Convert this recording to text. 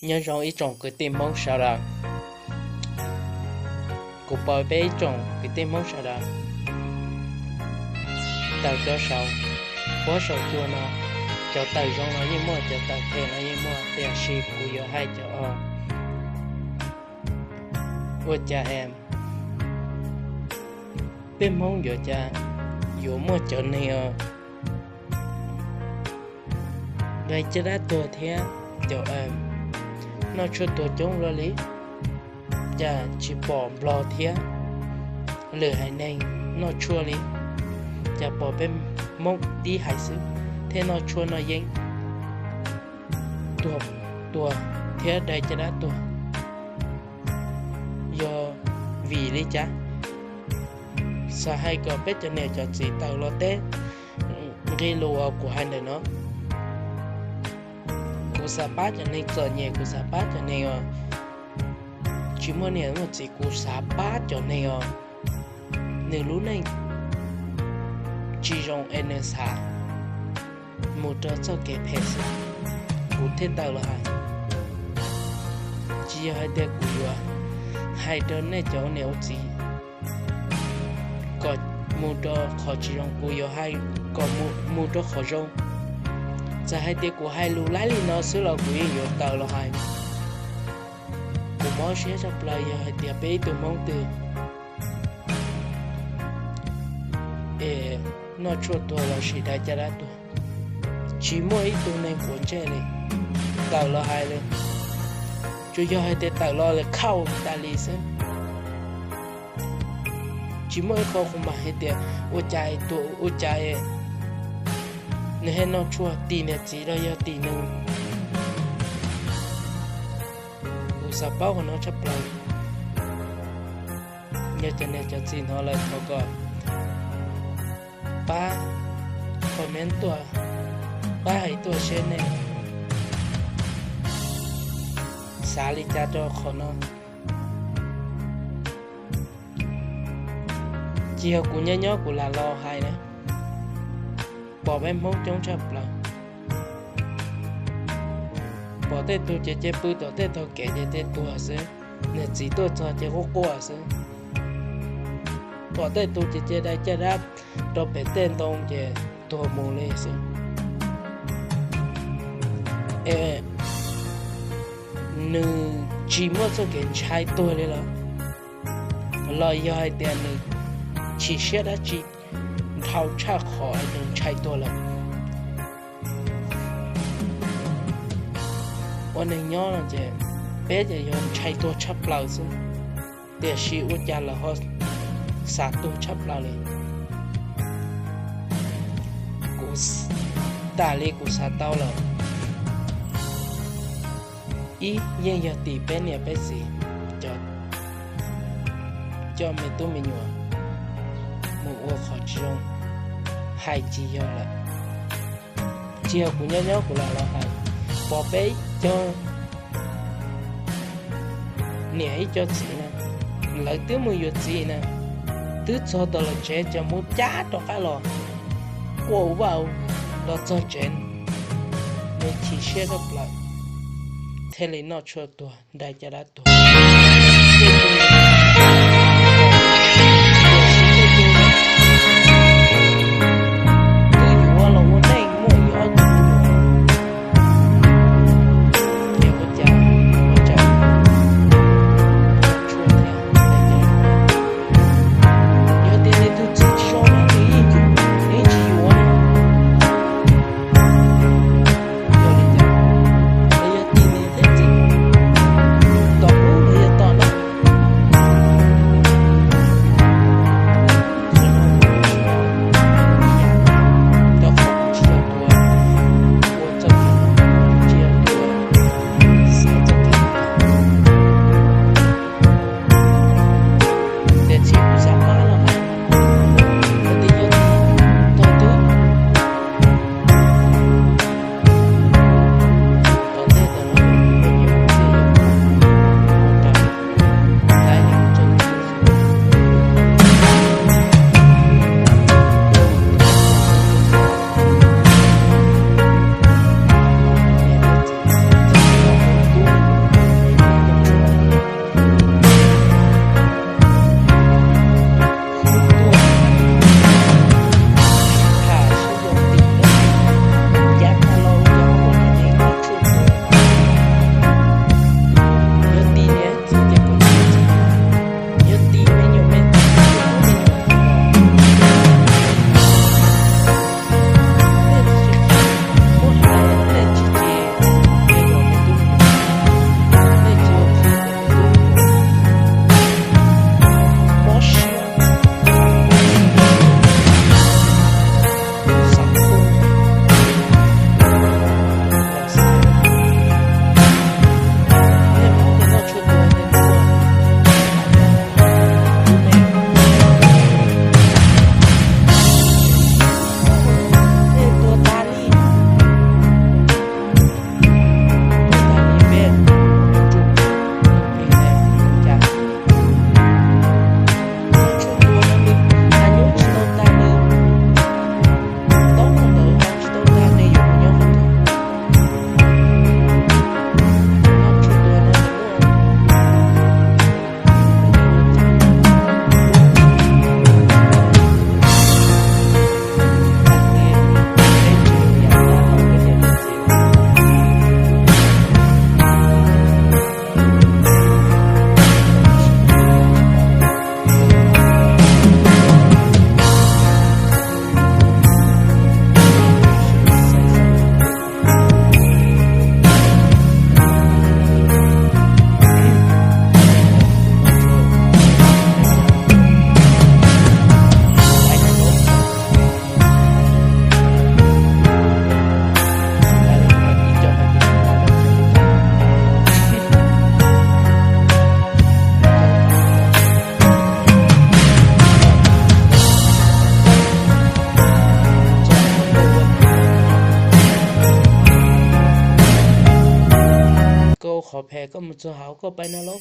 Nyob zoo ib tsoom kwv tij Hmoob sawv daws. Kuv pom peb ib tsoom kwv tij Hmoob sawv daws, tawm cov saum huab saum cua no, cov tawm zoo no yeej muaj, cov tawm phem no yeej muaj, tiam sis kuv yuav hais cov ua cas es peb Hmoob yuav cas yuav muaj cov neeg os, dai caj dab tuag thiab cov noj tshuaj tuag coob luaj li, cas tsis pom Nplog thiab lwm haiv neeg noj tshuaj li, cas pom peb Hmoob tib haiv xwb thiaj noj tshuaj noj yeeb tuag, tuag thiab dai caj dab tuag. Yog vim li cas? Xav hais kom peb cov niam cov txiv tawm los teb nqi lus uas kuv hais ntawm no. Kuv xav pab cov neeg txom nyem, kuv xav pab cov neeg uas tsis muaj niam muaj txiv, kuv xav pab cov neeg uas nws lub neej tsis zoo es nws xav mus rau txoj kev phem xwb, kuv thiaj tawm los hais. Tsis yog hais tias kuv yuav hais rau nej cov ua niam ua txiv kom mus rau qhov tsis zoo, kuv yuav hais kom mus rau qhov zoo. Txawm hais tias kuv hais lus laib li no xwb los kuv yeej yuav tawm los hais. Kuv mob siab tshaj plaws yog hais tias peb ib tug Hmoob twg es noj tshuaj tuag lossis dai caj dab tuag, tsis muaj ib tug neeg quav ntsej li, tawm los hais li. Tsuas yog hais tias tawm los li khauj tas li xwb. Tsis muaj ib qho qhov mas hais tias ua cas tus ua cas nws thiaj noj tshuaj, tim niam txiv los yog tim nws. Kuv xav paub qhov no tshaj plaws. Yog cov niam cov txiv hnov lawm thov kom pab comment tuaj, pab hais tuaj seb nej xav li cas rau qhov no. Tsis yog kuv nyob nyob kuv lam los hais na, pom peb Hmoob coob tshaj plaws. Pom tej tug ces cia pw tom tej tog kev ces cia tuag xwb, niam txiv tuaj txog ces quaj quaj xwb. Pom tej tug ces cia dai caj dab rau pem tej ntoo ces tuag mus li xwb. Es nws tsis muaj txoj kev ntshai tuag li los, los yog hais tias nws chim siab dab tsi dhau tshaj qhov nws ntshai tuag lawm. Ua neeg nyob no ces peb ces yog ntshai tuag tshaj plaws xwb, tiam sis ua cas lawv ho xav tuag tshaj plaws li. Kuv, tam li kuv xav tau lawm, ib yeej yog tim peb niam peb txiv cov coj me tub me nyuam mus ua qhov tsis zoo, hais tsis yog lawm. Tsis yog kuv nyob nyob kuv lam los hais, pom peb cov niam ib co txiv na, lawv twb mus yuav txiv na, twb txog tom lawv tsev ces mus cab rov qab los, quaj ua vaj los txog tsev, nws chim siab tshaj plaws, thiaj li noj tshuaj tuag, nrhai caj dab tuag. Twb yuav los ua neej muaj ib ob tug me nyuam, es ua cas ua tsaug tshuaj thiab, yog tias nws tus txiv tsis zoo na nws yeej yuav, nws yeej tsis yuav na. Yog li cas, yog tim niam thiab txiv, tom ub nws Qhov phem koj mus txog hauv koj pais no lauj.